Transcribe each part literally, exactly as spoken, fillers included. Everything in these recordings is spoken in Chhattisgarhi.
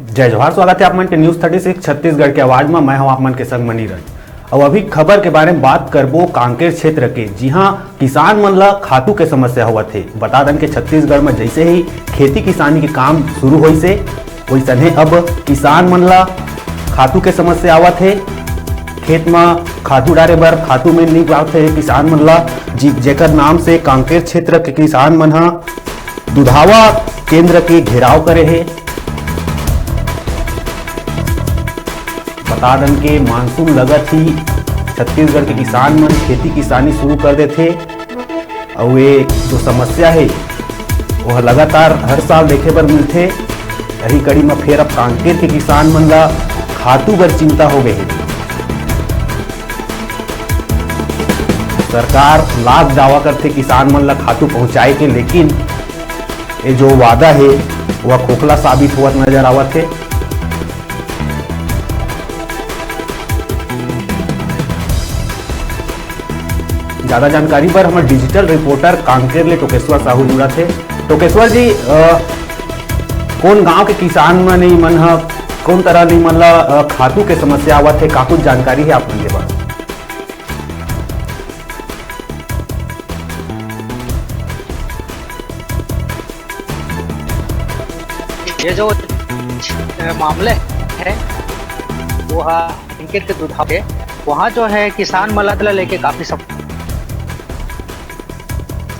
जय जोहार, स्वागत हे आप मन के News Thirty Six छत्तीसगढ़ के आवाज म। मैं हूं आप मन के संग मनीरज। अउ अभी खबर के बारे म बात करबो कांकेर क्षेत्र के, जिहां किसान मन ल खातू के समस्या होवत हे। बता दन के छत्तीसगढ़ म जइसे ही खेती किसानी के काम शुरू होइस हे, वइसने अब किसान मन ल खातू के समस्या आवत हे। खेत म खातू डारे बर खातू मिल नइ पावत हे किसान मन ल, जि-, जेकर नाम से कांकेर क्षेत्र के किसान मन ह दुधावा केंद्र के घेराव करे हे। बता दन के मानसून लगत ही छत्तीसगढ़ के किसान मन खेती किसानी शुरू कर देथे, अउ ये जो समस्या हे, वह लगातार हर साल देखे बर मिलथे। यही कड़ी म फेर अब कांकेर के किसान मन ला खातू बर चिंता हो गए हे। सरकार लाख दावा करथे किसान मन ला खातू पहुंचाए के, लेकिन ये जो वादा हे, वह खोखला साबित होवत नजर आवत हे। ज्यादा जानकारी बर हमर digital reporter कांकेर ले टोकेश्वर साहू जुड़त हे। टोकेश्वर जी, अ, कोन गांव के किसान मन, ई मन ह कोन तरह ले मन ला, अ, खातू के समस्या आवत हे, का कुछ जानकारी हे आप मन के पास? ये जो, अ, मामले है, वो है कांकेर के दुधावा के। वहाँ जो है किसान मन ला लेके काफी सम-,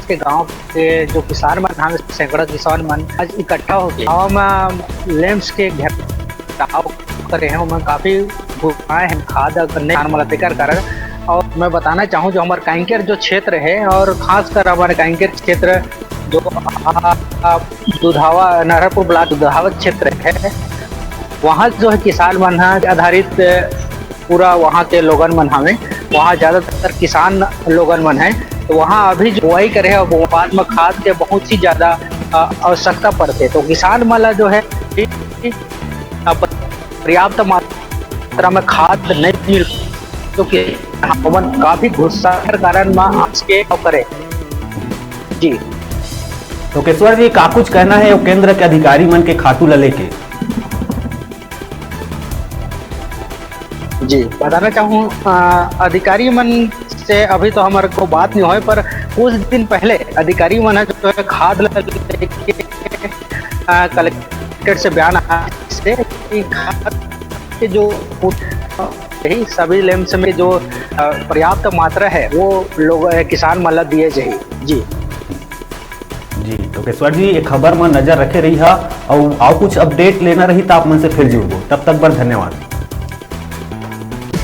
के गांव के जो किसान मन, हम सैकड़ों किसान मन आज इकट्ठा होके गांव में LAMPS के घेराव करे हैं, उनमें काफी घुसाए हैं खाद करने किसान मन ला तेकर कारण। और मैं बताना चाहूँ, जो हमारे कांकेर जो क्षेत्र है और खासकर हमारे कांकेर क्षेत्र जो, आ, आ, दुधावा, नरहरपुर ब्लॉक दुधावा क्षेत्र है, वहाँ जो है किसान मन ह आधारित पूरा वहाँ के लोगन मन हवे, वहाँ ज्यादातर किसान लोगन मन है। तो वहाँ अभी जो बुआई करे है, वो बाद में खाद के बहुत ही ज्यादा, अ, आवश्यकता पड़थे। तो किसान मन ला जो है, अ, पर्याप्त मात्रा में खाद नहीं मिल, तो किसान मन काफी गुस्सा के कारण में आज के करे। जी। टोकेश्वर जी, का कुछ कहना है वो केंद्र के अधिकारी मन के खातू ला लेके? जी, बताना चाहूँ, अ, अधिकारी मन से अभी तो हमारे को बात नहीं होए, पर कुछ दिन पहले अधिकारी मन जो है खाद ला लेके, अ, कलेक्टर से बयान आया है कि खाद के जो यही सभी LAMPS में जो, अ, पर्याप्त मात्रा है, वो लोग, अ, किसान मन ला दिए जाही। जी। जी, टोकेश्वर जी, ये खबर म नजर रखे रही हा, अउ, अउ कुछ update लेना रही त आप मन से फिर जुड़बो। तब तक बर धन्यवाद।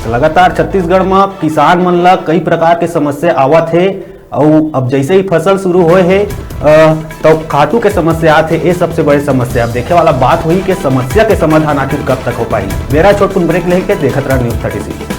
लगातार छत्तीसगढ़ म किसान मन ला कई प्रकार के समस्या आवत हे, अउ अब जैसे ही फसल शुरू होए हे, अ, तो खातू के समस्या आत हे, ये सबसे बड़े समस्या। अब देखे वाला बात होही कि समस्या के समाधान आखिर कब तक हो पाही। बेरा छोटकुन break लेके देखत रहा News Thirty Six।